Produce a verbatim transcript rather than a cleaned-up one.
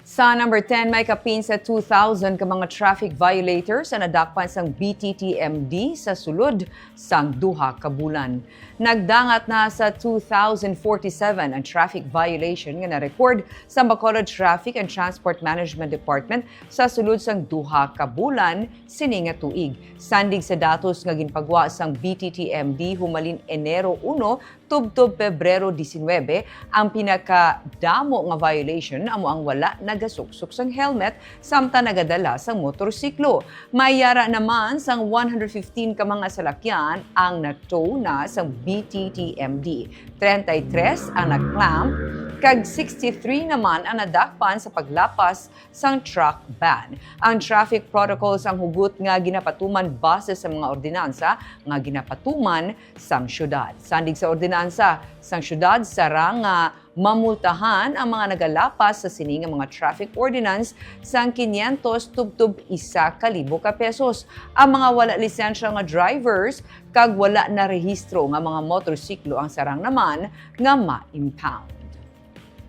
Sa number ten, may kapin sa two thousand ka mga traffic violators ang nadakpan sang B T T M D sa sulod sang duha ka bulan. Nagdangat na sa two thousand forty-seven ang traffic violation nga na-record sa Bacolod Traffic and Transport Management Department sa sulod sang duha ka bulan sini nga tuig. Sandig sa datos nga ginpagwa sang B T T M D humalin Enero uno tubtob Pebrero diecinuebe, ang pinakadamo nga violation amo ang wala nagasuksok sang helmet samtang nagadala sang motorsiklo. May yara naman sang one hundred fifteen ka mga salakyan ang na-tow na sang B T T M D. Treinta y tres ang na-clamp, kag sixty-three naman ang nadakpan sa paglapas sang truck ban. Ang traffic protocols ang hugot nga ginapatuman base sa mga ordinansa nga ginapatuman sang syudad. Sandig sa ordinansa sang syudad, sarang nga mamultahan ang mga nagalapas sa sini nga mga traffic ordinance sang quinientos tubtob isa ka libo ka pesos. Ang mga wala lisensya nga drivers kag wala narehistro nga mga motorsiklo ang sarang naman nga ma-impound.